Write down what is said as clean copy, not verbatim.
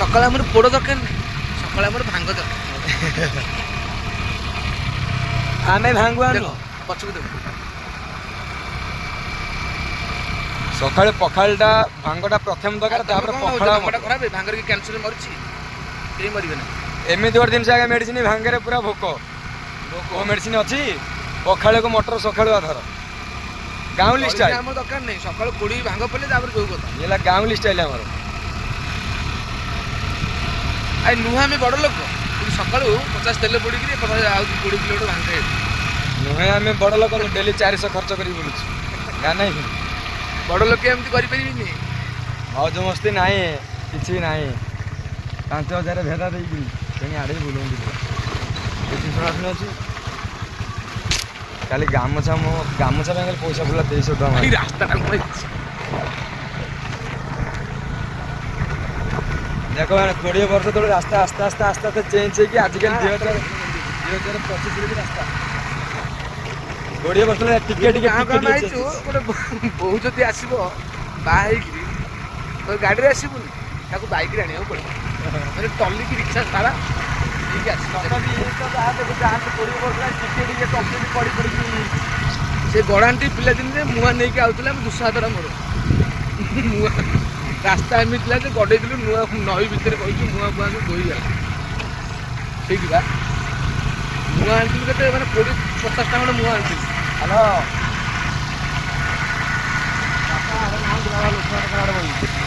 ସକାଳେ ଆମର ପୋଡ଼ ଦରକାର ନାହିଁ, ସକାଳେ ଆମର ଭାଙ୍ଗ ଦରକାର। ଆମେ ଭାଙ୍ଗୁଆ। ଦେଖ, ପଛକୁ ଦେଖ। ସକାଳେ ପଖାଳଟା, ଭାଙ୍ଗଟା ପ୍ରଥମେ ଦରକାର, ତାପରେ ପଖାଳ। ଭାଙ୍ଗଟା ଖରାପ? ଭାଙ୍ଗରେ କି କ୍ୟାନ୍ସର ମରିଛି? କେହି ମରିବେ ନା। ଏମିତି ଗୋଟେ ଜିନିଷ ଆଜ୍ଞା, ମେଡିସିନ ଭାଙ୍ଗରେ ପୁରା ଭୋକ। କୋଉ ମେଡିସିନ ଅଛି? ପଖାଳକୁ ମଟର ସକାଳୁ ଆଧାର, ଗାଉଁଲି ଷ୍ଟାଇଲ। ଆମର ଦରକାର ନାହିଁ, ସକାଳୁ କୋଡ଼ି ଭାଙ୍ଗ ପଡ଼ିଲେ ତାପରେ ଯୋଉ କଥା। ଇଏ ହେଲା ଗାଉଁଲି ଷ୍ଟାଇଲ ଆମର। ଆରେ ନୁହେଁ, ଆମେ ବଡ଼ ଲୋକ, କିନ୍ତୁ ସକାଳୁ 50 ତେଲ ପୋଡ଼ିକିରି 50 ଆଉ 20 କିଲୋମିଟର ଭାଙ୍ଗ ଖାଇବୁ। ନୁହେଁ, ଆମେ ବଡ଼ ଲୋକ, ଡେଲି 400 ଖର୍ଚ୍ଚ କରି ବୁଲୁଛୁ ନା ନାଇଁ? ବଡ଼ ଲୋକ ଏମିତି କରିପାରିବିନି। ମୌଜ ମସ୍ତି ନାହିଁ, କିଛି ନାହିଁ। 5000 ଭେଦା ଦେଇକିରି ତେଣି ଆଡ଼େ ବୁଲନ୍ତି ପୁରା। ବେଶୀ ଶୁଣାଶୁଣି ଅଛି। କାଲି ଗାମୁଛା, ମୋ ଗାମୁଛା ପାଇଁ କାଲି ପଇସା ପଡ଼ିଲା 2300 ଟଙ୍କା। ଏଇ ରାସ୍ତାଟା କଣ ହେଇଛି? ଦେଖ ମାନେ, 20 ବର୍ଷ ତଳେ ରାସ୍ତା ଆସ୍ତେ ଆସ୍ତେ ଆସ୍ତେ ଆସ୍ତେ ଚେଞ୍ଜ ହେଇକି ଆଜିକାଲି 2025ରେ ବି ରାସ୍ତା 20 ବର୍ଷ ତଳେ ଟିକେ ଟିକେ ଗାଁ ଟିକେ ଆମେ ଟିକେ ଆଇଛୁ। change। ଗୋଟେ ବୋହୂ ଯଦି ଆସିବ ବାହା ହେଇକିରି, ତ ଗାଡ଼ିରେ ଆସିବୁନି, ତାକୁ ବାଇକରେ ଆଣିବାକୁ ପଡ଼ିବ, ମାନେ ଟଲିକି ରିକ୍ସା ସାରା ନେଇକି ଆସିବ। ତଥାପି ଇଏ ତ ଯାହା ଦେଖୁ ଯାହା 20 ବର୍ଷ ହେଲାଣି ଟିକେ ଟିକେ ତଥାପି ପଡ଼ି ପଡ଼ିକି। ସେ ଗଡ଼ାଣଟି ପିଲାଦିନରେ ମୁଆଁ ନେଇକି ଆଉଥିଲା। ଆମେ ଦୁଶ ହାତଟା ମୋର ମୁଆଁ, ରାସ୍ତା ଏମିତି ଥିଲା ଯେ ଗଡ଼େଇଥିଲୁ ନୂଆ ନଈ ଭିତରେ କହିଛୁ, ମୁଆଁ ଫୁଆଁ ସବୁ ବୋହିଗଲା ସେଇଠି ବା। ମୁଆଁ ଆଣିଥିଲୁ କେତେ, ମାନେ 20 50ଟା ଖଣ୍ଡେ ମୁଆଁ ଆଣିଥିଲୁ। ହ୍ୟାଲୋ, ବାପା ଆଡେ ନାହାନ୍ତି, ବାବା ଲୋକମାନଙ୍କ ଆଡେ ବହି।